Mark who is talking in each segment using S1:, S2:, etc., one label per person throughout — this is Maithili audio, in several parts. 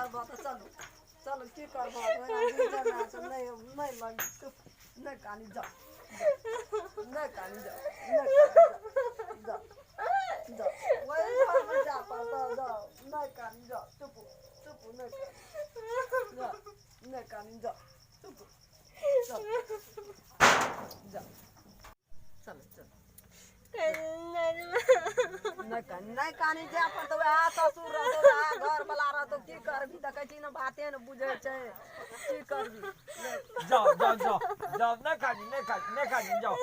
S1: करबह तऽ चलू चलू की करबह ओहिना से नहि नहि लग चुप नहि कानी जा नहि कानी जा नहि जा जा ओहि घरमे जा पड़तौ जा नहि कानी जा चुप चुप नहि कानी जा नहि कानी जा चुप चल जा चल चल नहि कानी नहि कानी जाय पड़तौ वएह ससुर रहतौ वएह घर वाला रहतौ की करबी देखै छी ने बाते ने बुझै छै की करबी
S2: जाओ जाओ जाओ जाओ नहीं खानी नहीं खानी नहीं खानी जाओ।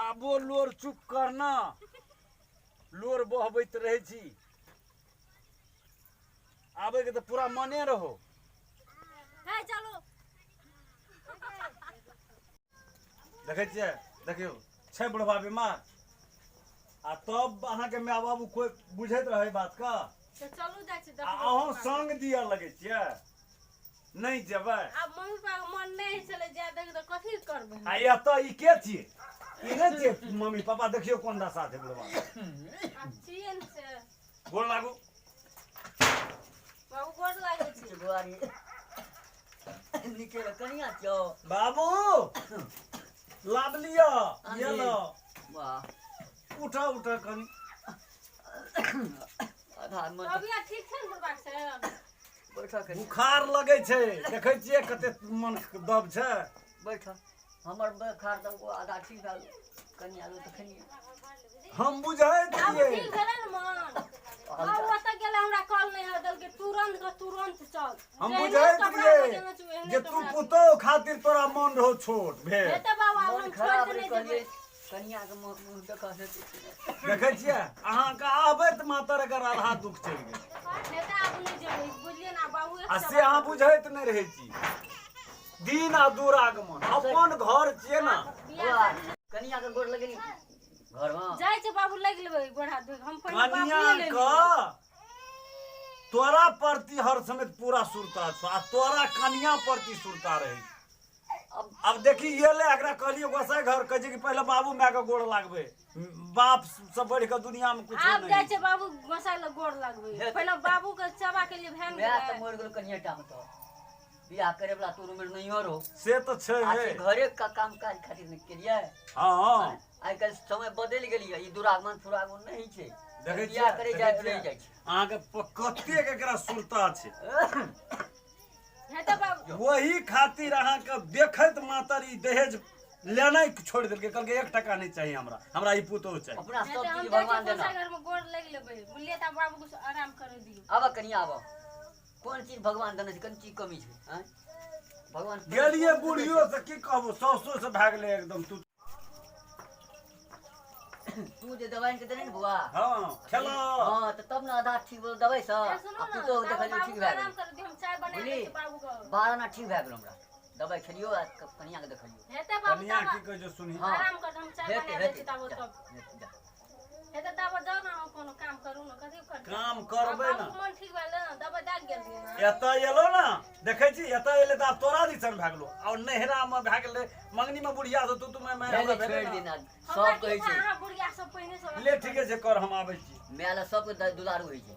S2: आबो लोर चुप करना, लोर बहबैत रहै छी। आबे के तऽ पूरा मने रहो।
S3: हे चलो।
S2: देखै छियै, देखियौ छै बुढ़बा बीमार, आ तब अहाँके माय बाबू कोइ बुझैत रहै बात के?
S3: तऽ चलू जाइ छी।
S2: आ अहूँ संग दिअ लगै छियै, नहि जेबै?
S3: आब मम्मी पापा के मन नहि होइ छलै जाय देख, तऽ कथी करबै?
S2: आ एतऽ ई के छियै? ई नहि छियै मम्मी पापा? देखियौ कोन दशा छै बुढ़बा।
S3: आब छियै ने से।
S2: गोर लागू
S3: बाबू, गोर लागै छी।
S4: बुआरी निके कनिया छौ।
S2: बाबू, लाब लिअ, ये लो।
S4: वाह।
S2: उठा उठा कनी।
S4: आधा मन।
S3: तबियत ठीक छै ने बुढ़बा से?
S4: बैठा कनी।
S2: बुखार लगै छै, देखै छियै कते मन दब छै।
S4: बैठ, हमर बोखार तऽ ओ आधा ठीक भेल, कनि आलू तऽ खनिए।
S2: हम बुझैत
S3: आब
S2: छियै।
S3: ठीक भेलै ने मन? बाबू ओतऽ गेलै, हमरा कॉल नहि आयल, देलकै तुरंत के तुरंत चल।
S2: हम
S3: जेहने
S2: बुझैत
S3: कपड़ा
S2: रहियै
S3: बदलने छी, ओहने
S2: जे तू
S3: कपड़ा।
S2: पुतोह खातिर तोरा मन रहो छोट भेल।
S3: हेतै बाबू, आब
S4: मन
S3: हम छोड़ि
S4: खराब
S3: कऽ
S4: रहे
S3: नहि
S4: कहलियै
S3: जेबै।
S4: कनिया के मुँह मुँह देखऽ से।
S2: देखै छियै, अहाँके आबैत मातर एकर आधा दुख चलि गेल।
S3: हेतै, आब नहि जेबै, बुझलियै ने बाबू?
S2: आ से अहाँ बुझैत नहि रहै छी। दिन आ दुरागमन अपन घर छियै ने।
S3: बियाह शादी।
S4: कनिया के गोर लगेली घर में?
S3: जाइ छै बाबू, लागि लेबै गोड़ हाथ धोइ हम पहिने।
S2: कनिया
S3: बाबूए ले।
S2: के तोरा प्रति हर समय पूरा सुरता छौ, आ तोरा कनिया प्रति सुरता रहै छौ। अब देखी, ये ले, एकरा कहलियै गोसाई घर, कहै छै कि पहिले बाबू माय के गोड़ लागबै, बाप से बढ़ि कऽ दुनिया में कुछ
S3: आब
S2: नहीं।
S3: जाइ छै बाबू, गोसाई लग गोड़ लगबै।
S4: हे।
S3: पहिले बाबू के सेवा के लिए भए ने
S4: माय तऽ
S3: गेलै।
S4: मरि गेल कनिया टा में, तऽ बियाह करे वाला तोर उम्र नहियो रहो।
S2: से तऽ छै।
S4: आ से घरे का काम काज खातिर नहि केलियै।
S2: हँ।
S4: आइ काल्हि समय बदलि गेलियै, ई दुरागमन फुरागमन नहि छै।
S2: देखै
S4: बियाह
S2: छियै,
S4: करे जाइ
S2: देखै
S4: रहि
S2: छियै?
S4: जाइ छै।
S2: अहाँके कतेक एकरा सुरता छै।
S3: हेतै बाबू।
S2: वही खातिर अहाँके देखैत मातर ई दहेज लेनाइ छोड़ि देलकै, कहलकै एक टका नहि चाही हमरा, हमरा ई पुतोह चाही।
S4: अपना
S3: हेतै
S4: सब
S3: हम
S4: चीज
S3: जाइ छियै
S4: भगवान देना।
S3: गोसाई घर में गोड़ लागि लेबै, बुझलियै? तऽ बाबू के आराम करे दियौ।
S4: आबऽ कनिया आबऽ। कोन चीज भगवान देने छै? कोन चीज कमी छै? आँय भगवान
S2: गेलियै बुढ़ियो से की कहबो, सासो से भए गेलै एकदम तू।
S4: तू जे दवाइ के देने ने बौआ?
S2: हँ, खेलऽ।
S4: हँ, तऽ तब ने आधा ठीक भेल दवाइ से।
S3: ए, सुनू
S4: आ
S3: ने,
S4: पुतोह
S3: बाबू
S4: देखलियौ
S3: बाबू
S4: ठीक
S3: के
S4: भए
S3: आराम
S4: गेल।
S3: करे दियौ, हम चाय बना दै
S4: बुझली?
S3: छी बाबू के।
S4: 12 आना ठीक भए गेल हमरा, दवाइ खेलियौ आ कनिया के देखलियौ।
S3: हेतै बाबू।
S2: कनिया
S3: तब
S2: की कहै छै सुनही।
S4: हँ।
S3: आराम कर, हम चाय
S4: हेतै
S3: बना दै
S4: हेतै
S3: छी ताबे।
S4: जा,
S3: तब
S4: हेतै, जा।
S3: हेतै, ताबे जाउ ने, अहाँ कोनो काम करू ने, कथी करबै?
S2: काम करबै
S3: आब
S2: ने।
S3: बाबूके मन ठीक भेलै ने, दवाइ दए गेल रहियै ने।
S2: एतऽ एलो ने, देखै छी, एतऽ एलै तऽ आब तोरा दिसन भए गेलो, और नैहरा मे भए गेलै मंगनी मे बुढ़िया से तू तू मैं मैं
S4: भेलै,
S2: हमरा भेलै
S4: छोड़ि
S2: ने।
S4: देना।
S3: हमरा
S4: सब
S3: की
S4: कहै
S3: था,
S4: छै
S3: अहाँ बुढ़िया सब पहिने से।
S2: ले, ठीके छै, कर, हम आबै छी।
S4: माय लए सबके दुलारू होइ छै।